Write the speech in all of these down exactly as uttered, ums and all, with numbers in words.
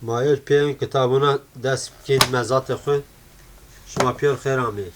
Ma yê pê kitabûna dest bikên mezatê xwe. Şima pêr xêr amê.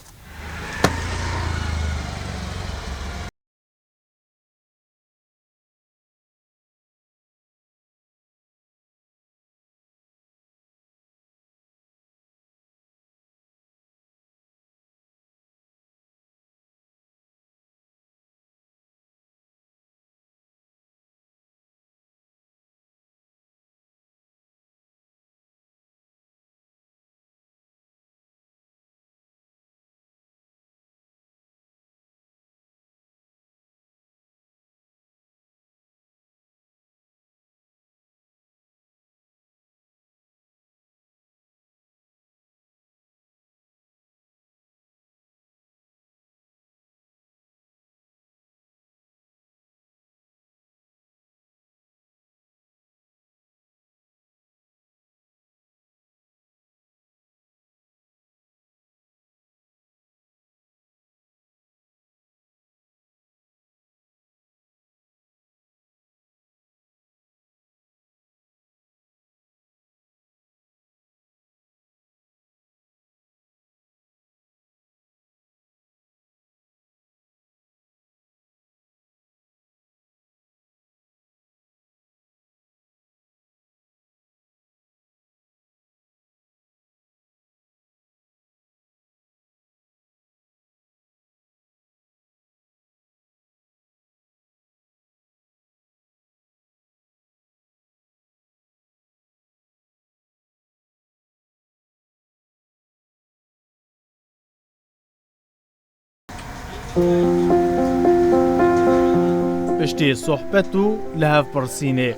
Piştî sohbet û li hev pirsînê,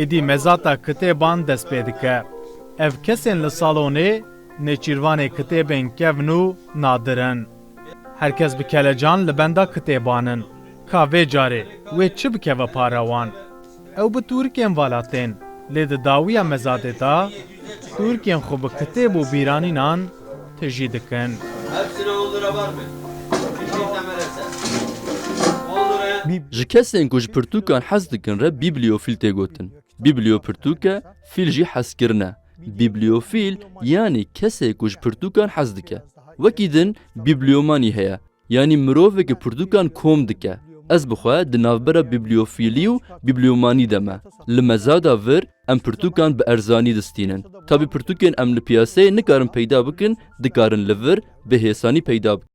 êdî mezata kitêban dest pê dike. Ev kesên li salonê nêçîrvanê kitêbên kevn û nadir in. Her kes bi kelecan li benda kitêban in. Ka vê carê wê çi bikeve para wan? Ew bi tûrikên vala tên, lê di dawiya mezadê de tûrikên xwe bi kitêb û bîranînan tijî dikin. Hepsini on lira var mı? Küçük kamerası. On lira. Ji kesên ku ji pirtûkan hez dikin re bibliofîl tê gotin. Bibliopirtûk e, fîl jî hezkirin e. Bibliofîl, yanî kesê ku ji pirtûkan hez dike. Wekî din, bibliomanî heye. Yanî mirovê ku pirtûkan kom dike. Ez bi xwe di navbera bibliofîlî û bibliomanî de me. Li mezada vir em pirtûkan bi erzanî distînin. Tabî pirtûkên em li piyaseyê nikarin peyda bikin, dikarin li vir bi hêsanî peyda bikin.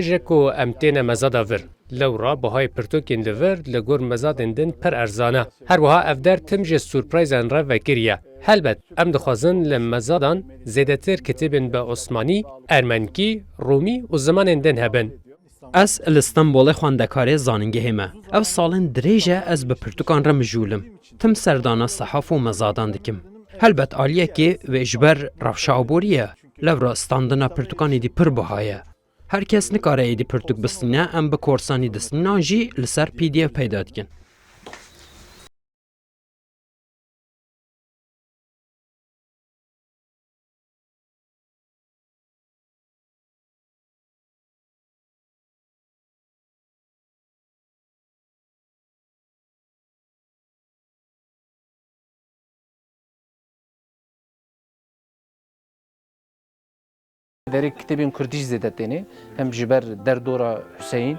Ji ku em têne mezada vir. Lewra bihayê pirtûkên li vir li gor mezadên din pir erzan e. Her wiha ev der tim ji surprîzên re vekirî ye. Helbet, em dixwazin li mezadan zêdetir kitêbên bi osmanî, ermenkî, rûmî û zimanên din hebin. Ez li Stenbolê xwendekarê zanîngehê me. Ev salên dirêj e ez bi pirtûkan re mijûl im. Tim serdana sehaf û mezadan dikim. Helbet aliyekê wê ji ber rewşa aboriyê ye. Lewra standina pirtûkan êdî pir biha ye. Her kes nikare êdî pirtûk bistîne, em bi korsanî distînan jî li ser P D F peyda dikin. Derê kitêbên kurdî jî zêde têne. Hem ji ber derdora Huseyîn,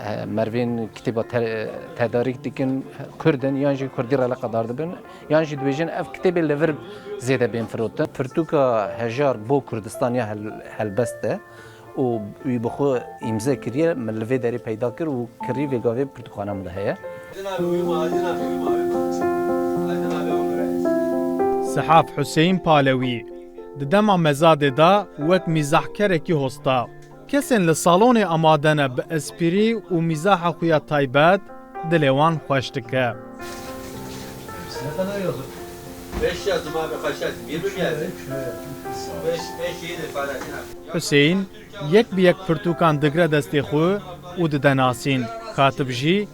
e, mervên kitêba te-, tedarîk dikin, kurd in, yan jî kurdî re eleqedar dibin, yan jî dibêjin ev kitêbê li vir zêde bên firotin. Pirtûka Hejar bo Kurdistan ya hel-, helbest e û wî bi xwe îmze kiriye, min li vê derê peyda kir û kirî vê gavê pirtûkxana min de heye. Sehaf Huseyîn Palewî di dema mezadê de wek mîzahkerekî hosta. Kesên li salonê amade ne bi espîrî û mîzaha xwe ya taybet dilê wan xweş dike. Beş yazdım abi, kaç yazdım? Yirmi mi yazdım? Beş, beş iyidir, para. Huseyîn yek bi yek pirtûkan digre destê xwe û dide nasîn. Katib jî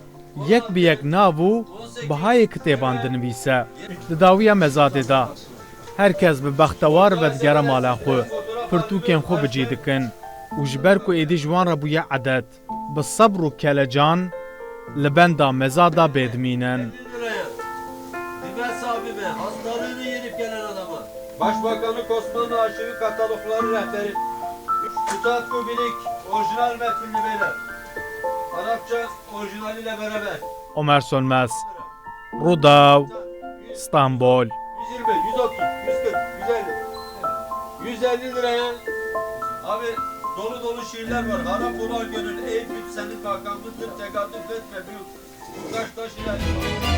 yek bi yek nav û bihayê kitêban dinivîse. Di dawiya mezadê de her kes bi bextewar vedigere mala xwe, pirtûkên xwe bi cî dikin û ji ber ku êdî ji wan re bûye edet, bi sebr û kelecan li benda mezada bê dimînin. Kıymet sahibi be, hastalığını yenip gelen adama. Başbakanlık Osmanlı Arşivi katalogları rehberi. Kitap bu bilik, orijinal metnini beyler. Arapça orijinaliyle beraber. Omer Sönmez, Rûdaw, Stenbol. Yüz yirmi, yüz otuz, yüz kırk, yüz elli. Yüz elli liraya abi dolu dolu şiirler var. Harap olan gönül, ey güç senin makamındır, tegadüf etme, büyük. Taş taş ilerle.